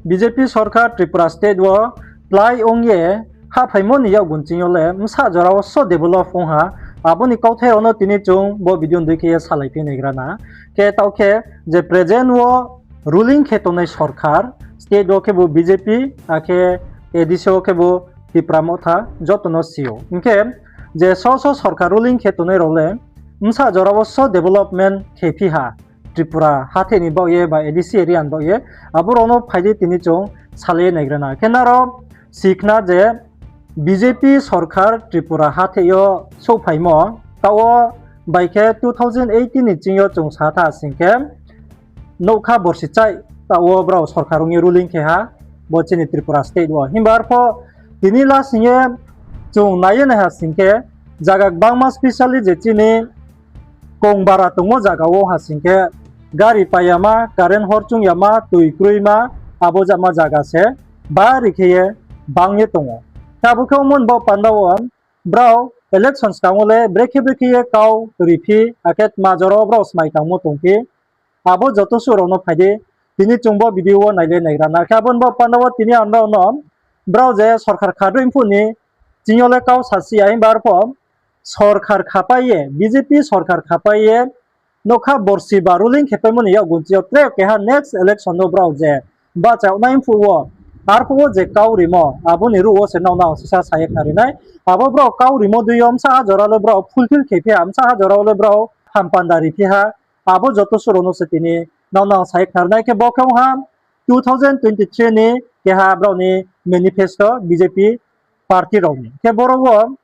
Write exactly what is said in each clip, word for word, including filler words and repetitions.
B J P sorkar Tripura state wo plái ong ye hahphaimo ni yakgu nching yo le bsa jora wo so develop ong ha, abo ni kauthai rao no tini chung bo video ni dei khe ye salaiphi naigra na. Khe taoh khe je present wo ruling khe tongnai sorkar, state wo khebu B J P, akhe A D C wo khebu Tipra Motha, joto no si ou. Hing khe je so so sorkar ruling khe tongnai rao le bsa jora wo so development khe phi ha, Tripura hatheh ni baoh ye ba A D C area ni baoh ye, abo rao no phai di tini chung salai ye naigra na. Khe nrao si khna je B J P sorkar Tripura hatheh yo souhphaimo, taoh wo bai khe two thousand eighteen ni ching yo chung sa tha sing khe, nougkha borsi chaih taoh wo brao sorkar ong ye ruling khe ha, bo chini Tripura state wo. Himba arpho tini lasing ye chung nai ye nai ha sing khe, zaga gbangma specially je chini Kongbara tongmo zaga wo ha sing khe, gari pai yama, current hor chung yama, tui kroima, abo jama zaga se bari khe ye bang ye tong ou. Khe abo khe ongmo ni baoh panda wo, brao election skang wo le brekhe brekhe ye kau riphi, akhe tma jora wo brao smai tangmo tongphi, abo joto suh rao no phai di, tini chung bo video wo nai le naigra na. Khe abo ni baoh panda wo tini ang brao no, brao je sorkar khadoi phuh ni ching yo le kau sasi ya, himba arpho sorkar khapai ye, B J P sorkar khapai ye, nougkha borsi ba ruling khe paimo ni yakgu nching yo tre keha next election no brao je bahcha yag nai phuh wo, arphuh wo je kau rimo, abo ni ruh wo se nrao no ang sisa sa ye khna ri nai. Abo brao kau rimo dei yo bsa ha jora le brao fulfill khe phi ha, bsa ha jora wo le brao hampanda riphi ha, abo joto suh rao no se tini nrao no ang sa ye khna ri nai. Khe bo khe ong ha two thousand twenty three ni keha brao ni manifesto B J P party rao ni. Khe boro wo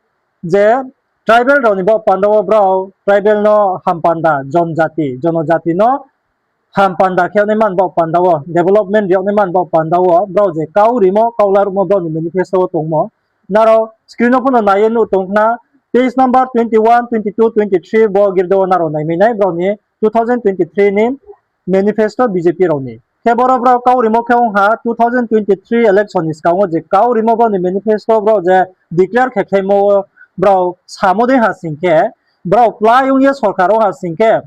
je tribal rao ni baoh panda wo brao tribal no hampanda, jonjati, jonojati no hampanda khe yag naima ni baoh panda wo, development ri yag naima ni baoh panda wo brao je kau rimo, kau laruhmo brao ni manifesto wo tongmo. Nrao screen no pho no nai ye nuh tong khna, page number twenty one, twenty two, twenty three bo girdo wo nrao naimai nai brao ni two thousand twenty three ni manifesto B J P rao ni. Khe boro brao kau rimo khe ong ha two thousand twenty three election ni skang wo je kau rimo brao ni manifesto brao je declare khe khlaimo wo brao samo dei ha sing khe, brao plái ong ye sorkar ong ha sing khe,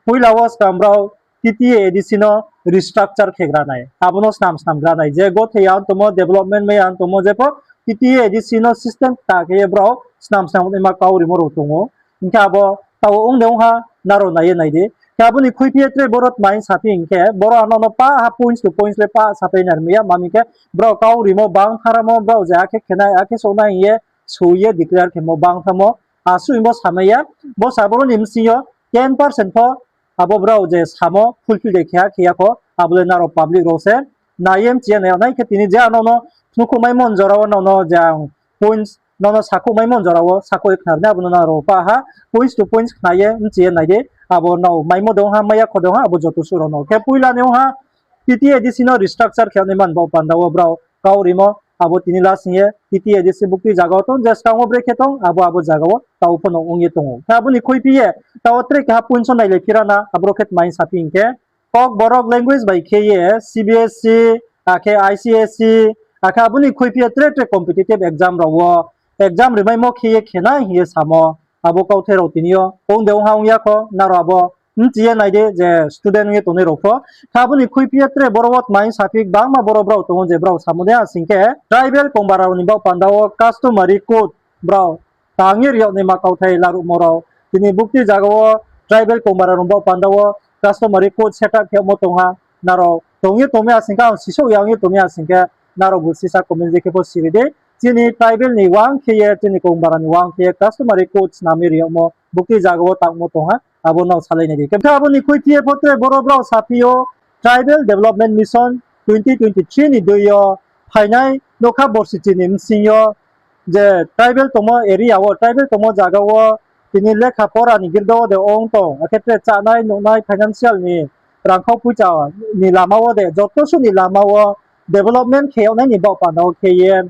poila wo skang brao T T A A D C no restructure khe gra nai, abo no snam snam gra nai, je gothei ya tongmo, development mai ya tongmo, jepho T T A A D C no system kta khe ye brao snam snam naima kau rimo rao tong ou. Hing khe abo taoh ong de ong ha, nrao nai ye nai di. Khe abo ni khuiphi ye tre boro tma hing saphi hing khe, boro ang nrao no pah ha points to points le pah sapai nai ri mai ya, ma hing khe brao kau rimo bang tharamo, brao je akhe khe nai, akhe souh nai hing ye, soi ye declare khemo bang tharamo, asuh hing bo samai ya, bo sa boro ni bsing yo ten percent pho abo brao je samo fulfill de khe ha khe ya kho, abo le nrao public rao se nai ye mchi ye nai yag nai. Khe tini je ang nrao no phnuhkhouhmaimo ni jora wo nrao no je ang points nrao no sakhouhmaimo ni jora wo sakhouh ye khna ri nai, abo no nrao pah ha points to points khna ye mchi ye nai di, abo nrao maimo de ong ha, mai ya kho de ong ha, abo joto suh rao no. Khe poila ni ong ha T T A A D C no restructure khe yag naima ni baoh panda wo brao kau rimo, abo tini lasing ye T T A A D C bukti zaga wo tong, je skang wo brekhe tong, abo abo zaga wo taoh pho no ong ye tong ou. Khe abo ni khuiphi ye taoh tre keha points wo nailai phi ra na, aboro khe tma hing saphi hing khe, Kokborok language bai khe ye C B S E, akhe I C S E, akhe abo ni khuiphi ye tre tre competitive exam rao wo exam rimaimo khe ye khe nai hing ye samo, abo kauthai rao tini yo ong de ong ha ong ya kho, nrao abo mchi ye nai di je student ong ye tongnai rao pho. Khe abo ni khuiphi ye tre boro wo tma hing saphi, gbangma boro brao tong ou je brao samo de ha sing khe, tribal Kongbara rao ni baoh panda wo customary code brao tang ye ri yag naima kauthai laruhmo rao. Tini bukti zaga wo tribal Kongbara rao ni baoh panda wo customary code set up khe yagmo tong ha. Nrao tong ye tongmai ya sing khe, ang sisouh ya ong ye tongmai ya sing khe, nrao bu sisa comment dei khe pho siri di. Chini tribal ni uang khe ye, chini Kongbara ni uang khe ye customary code snam ye ri yagmo bukti zaga wo tangmo tong ha, abo nrao salai nai di. Khe abo ni khuiphi ye pho tre boro brao saphi ou, Tribal Development Mission twenty twenty three ni dei yo phainai nougkha borsi chini bsing yo je tribal tongmo area wo, tribal tongmo zaga wo, tini lekha pora ni girdo wo de ong tong, akhe tre chánai, nuhnai, financial ni rangkhau poicha ni lama wo de, joto suh ni lama wo development khe yag nai ni baoh panda wo khe ye,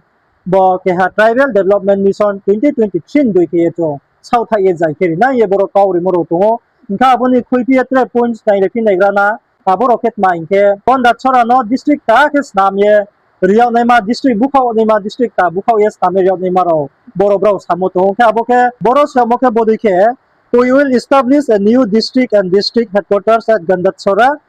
bo keha Tribal Development Mission twenty twenty three ni dei khe ye chung saohthaih ye zai khe ri nai ye boro kau rimo rao tong ou. Hing khe abo ni khuiphi ye tre points nai le phi naigra na, abo rao khe tma hing khe, Kondatsora no district kta khe snam ye ri yag naima, district búkhaoh naima, district kta búkhaoh ye snam ye ri yag naima rao boro brao samo tong ou. Khe abo khe boro samo khe bodei khe, We will establish a new district and district headquarters at Gandatsora.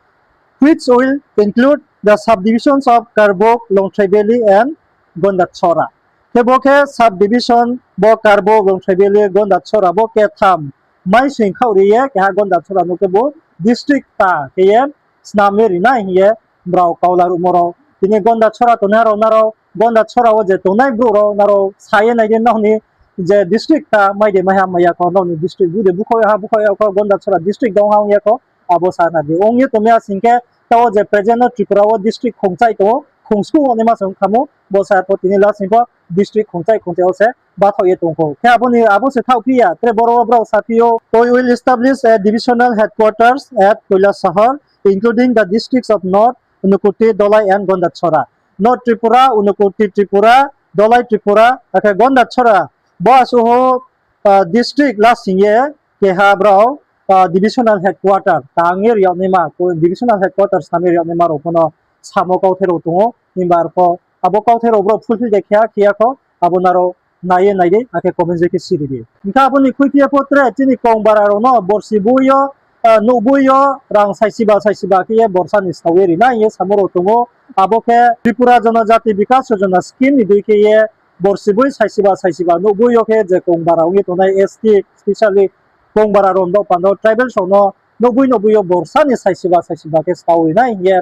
which will include the subdivisions of Karbuk, Longtrai Valley and Gondachora. Khe bo khe subdivision bo Karbuk, Longtrai Valley, Gondachora bo ketham maisoing khaoh ri ye keha Gondachora no khe bo district kta khe ye snam ye ri nai hing ye brao kau laruhmo rao. Tini Gondachora tongnai rao nrao, Gondachora wo je tongnai brouh rao nrao sa ye nai di, nrao ni je district kta mai de mai ha mai ya kho, nrao ni district bu de bukhaoh ya ha bukhaoh ya kho, Gondachora district de ong ha ong ya kho, abo sa na di. Ong ye tongmai ya sing khe, taoh je present no Tripura wo district khongchaih tong ou, khongskuh wo naima se ong khamo, bo sa pho tini last sing pho district khongchaih khongchaih wo se bathaoh ye tong kho. Khe abo ni, abo se thaohphi ya, tre boro wo brao saphi ou, We will establish a divisional headquarters at Kailasahar, including the districts of North Unakoti, Dhalai and Gondachora. North Tripura, Unakoti Tripura, Dhalai Tripura, akhe Gondachora, bo asuh ho, district lasing ye keha brao divisional headquarter tang ye ri yag naima, divisional headquarter snam ye ri yag naima rao pho no samo kauthai rao tong ou, himba arpho abo kauthai rao brao fulfill de khe ha khe ya kho, abo nrao nai ye nai di, akhe comment je khe siri di. Hing khe abo ni khuiphi ye pho tre chini kongbara rao no borsi boi yo, nouhboi yo rang saisiba saisiba khe ye borsa ni stao ye ri nai hing ye samo rao tong ou. Abo khe Tripura Jonojati Bikas Yojana scheme ni dei khe ye borsi boi saisiba saisiba nouhboi yo khe je kongbara ong ye tongnai S T, specially kongbara rao no panda tribal rao no nouhboi nouhboi yo borsa ni saisiba saisiba khe stao ri nai hing ye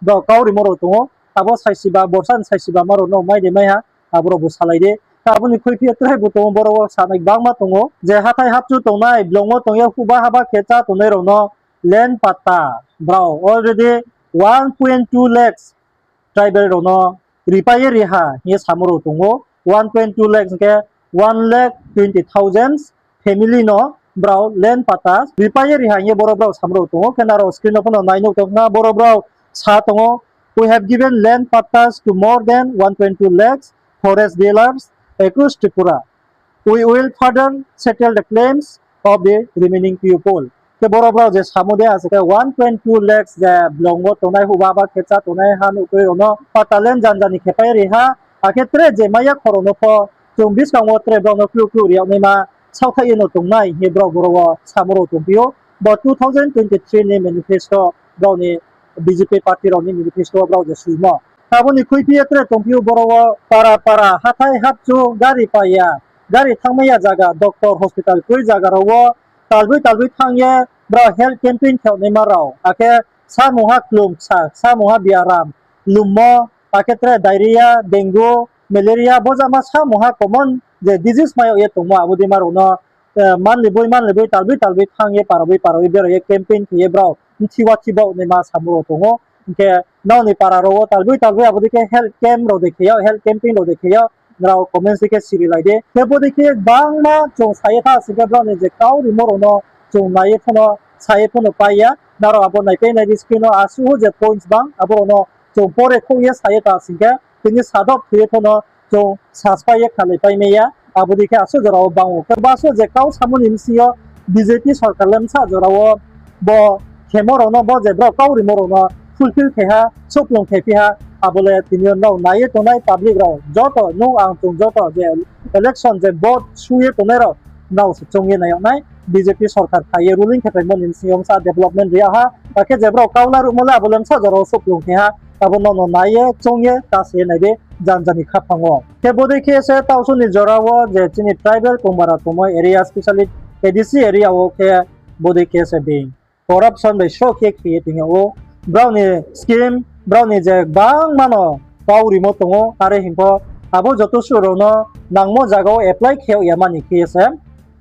brao kau rimo rao tong ou. Abo saisiba, borsa ni saisiba ma rao no mai de mai ha, abo rao bu salai di. Khe abo ni khuiphi ye tre bu tong ou, boro wo sanai gbangma tong ou. Je hathái hapchu tongnai, blong wo tong ye huba haba khe chá tongnai rao no land patta brao already one point two lakhs tribal rao no ripai ye ri ha hing ye samo rao tong ou. One point two lakhs hing khe one lakh twenty thousand family no brao land patta ripai ye ri ha hing ye boro brao samo rao tong ou. Khe nrao screen no pho no nai nuh tong khna, boro brao sa tong ou, We have given land pattas to more than one point two lakhs forest dwellers across Tripura. We will further settle the claims of the remaining people. Khe boro brao je samo de ase khe one point two lakhs je blong wo tongnai, huba ba khe chá tongnai, ha nuh kroi rao no patta land janja ni khe pai ri ha, akhe tre je mai ya kho rao no pho chung buskang wo tre brao no kluh kluh ri yag naima saohthaih ye no tongnai hing ye brao boro wo samo rao tongphi ou. Bo two thousand twenty three ni manifesto brao ni B J P party rao ni manifesto wo brao je suimo. Abo ni khuiphi ye tre tongphi ou boro wo para para, hathái hapchu, gari pai ya, gari thanngmai ya zaga, doctor, hospital kroi zaga rao wo talboi talboi thanng ye brao health campaign khe yag naima rao. Akhe samungha klum ksa, samungha biaram, lummo, akhe tre diarrhea, dengue, malaria, bo jama samungha common je disease mai yag ye tongmo abo dei ma rao no manli boi manli boi, talboi talboi thanng ye, para boi para boi bera ye campaign khe ye brao mthi wa thi baoh naima samo rao tong ou. Hing khe nrao ni para rao wo talboi talboi abo dei khe health camp rao de khe yag, health campaign rao de khe yag, nrao comment se khe siri lai di. Khe bo dei khe gbangma chung sa ye tha sing khe brao ni je kau rimo rao no chung nai ye pho no, sa ye pho no pai ya. Nrao abo naipai nai di screen no asuh je points bang, abo rao no chung pore khouh ye sa ye tha sing khe, tini sadoh thoi ye pho no chung saspai ye khnalaipai mai ya. Abo dei khe asuh jora wo bang ou. Khe bo asuh je kau samo ni bsing yo B J P sorkar le bsa jora wo bo khemo rao no, bo je brao kau rimo rao no fulfill khe ha, souhplung khe phi ha, abo le tini yo nrao nai ye tongnai public rao joto, nung ang chung joto je election je vote su ye tongnai rao, nrao se choung ye nai yag nai. B J P sorkar phai ye ruling khe phaimo ni bsing yo bsa development ri yag ha, akhe je brao kau laruhmo le abo le bsa jora wo souhplung khe ha, abo nrao no nai ye choung ye ta se ye nai di janja ni khaphang wo. Khe bo dei khe se taohsu ni jora wo je chini tribal kongbara tongmo area, specially A D C area wo khe bo dei khe se being corruption bai sroh khe khe ye tong yag ou. Brao ni scheme, brao ni je gbangma no kau rimo tong ou, are hing pho abo joto suh rao no nangmo zaga wo apply khe yag ya mani khe ye se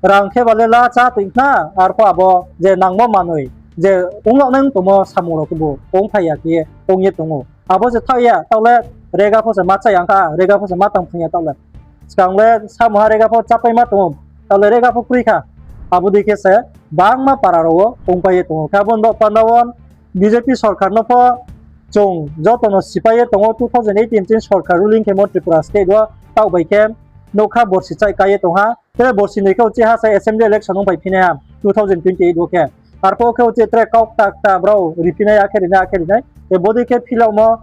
rang khe ba le la chá toing khna, arpho abo je nangmo manoi je ong yag nai ong tongmo samung rao khebu ongphai ya khe ye ong ye tong ou. Abo se thaoh ya, taoh le rega pho se ma chá ya kha, rega pho se ma tang phung ya taoh le. Skang le samungha rega pho chápaima tong ou, taoh le rega pho kroi kha. Abo dei khe se bangma para rao wo ongpai ye tong ou. Khe abo ni baoh panda wo B J P sorkar no pho chung joto no sipai ye tong ou, two thousand eighteen chini sorkar ruling khemo Tripura state wo taoh bai khe nougkha borsi chaih kai ye tong ha. Tre borsi noi khe uchih ha se assembly election ongphai phi nai ha two thousand twenty eight wo khe. Arphuh khe uchih tre kau kta kta brao riphi nai, akhe ri nai, akhe ri nai. Khe bo dei khe philauhmo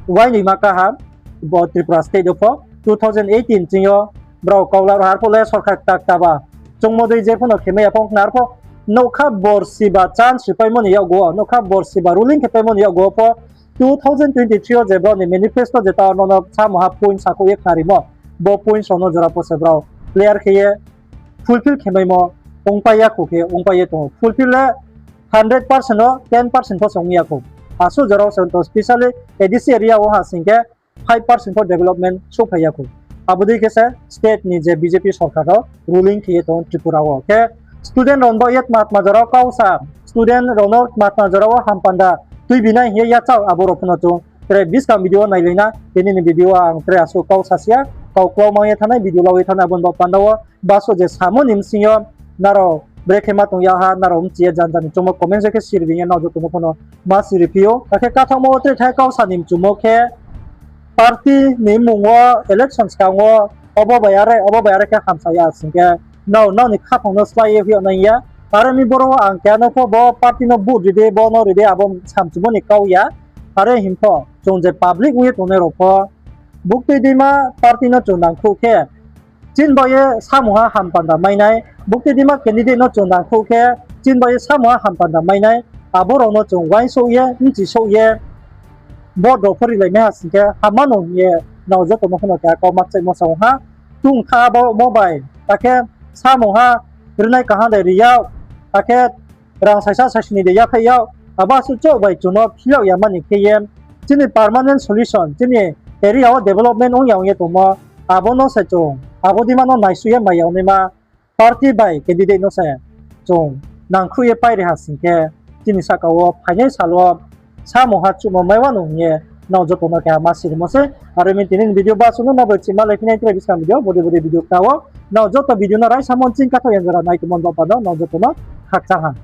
uainoima ka ha, bo Tripura state wo pho two thousand eighteen ching yo brao kau laruh ha, arphuh le sorkar kta kta ba choungmo dei je pho no khemai ya phong khna, arphuh nougkha borsi ba chance ripaimo ni yakgu wo, nougkha borsi ba ruling khe paimo ni yakgu wo pho two thousand twenty three wo je brao ni manifesto je ta no no samung ha point sakhouh ye khnarimo, bo points rao no jora pho se brao clear khe ye fulfill khe maimo ongpai ya khou khe ongpai ye tong ou. Fulfill le hundred percent no ten percent pho se ong ya khou. Asuh jora wo se tong, specially A D C area wo ha sing khe five percent pho development souhphai ya khou. Abo dei khe se state ni je B J P sorkar rao ruling khe ye tong Tripura wo. Khe student rao bo ye tma tma jora wo kau sa, student rao no tma tma jora wo hampanda tuibi nai hing ye yachaoh abo rao pho no chung tre buskang video wo nailai na. Tini ni video wo ang tre asuh kau sa si ya, kau klau mang ye thanng nai, video lau ye thanng nai, abo ni baoh panda wo basuh je samo ni bsing yo nrao brekhe ma tong ya ha, nrao bchi ye janja ni choungmo comment se khe siri bing ye nrao joto no pho no ma siri phi ou. Akhe kathaohmo wo tre thai kau sa ni mchumo khe party ni mmung wo election skang wo obo bai are, obo bai are khe hamsa ya sing khe nrao, nrao ni khaphang no slái ye hoih yag nai ya. Are mi boro wo ang keha no pho bo party no vote ri di, bo no ri di, abo samchumo ni kau ya. Are hing pho chung je public ong ye tongnai rao pho buktui deima party no chung nangkhruh khe, chini baoh ye samung ha hampanda mai nai, buktui deima candidate no chung nangkhruh khe, chini baoh ye samung ha hampanda mai nai, abo rao no chung uaingsouh ye, bchisouh ye, vote rao pho rilai mai ha sing khe hamma no hing ye nrao joto no pho no keha kau ma kchaihmo sa ong ha. Tungtha abo mo bai, akhe samung ha rinai kaham de ri ya, akhe rang saisa saisni de yaphaih ya, abo asuh chouh bai chung no phil yag ya mani khe ye, chini permanent solution, chini area wo development ong ya ong ye tongmo, abo no se chung, abo deima no naisuh ye mai ya ong naima party bai candidate no se chung nangkhruh ye pai ri ha sing khe, chini sahka wo phainai sal wo samung ha chuhmo mai wa no hing ye nrao joto no keha ma sirimo se. Are mi tini ni video basuh no nrao bai chima lai phi nai tre buskang video, bodei bodei video kta wo. Nrao joto video no raisamo ching kathaoh ya jora nai tongmo baoh panda wo nrao joto no khakchang ha.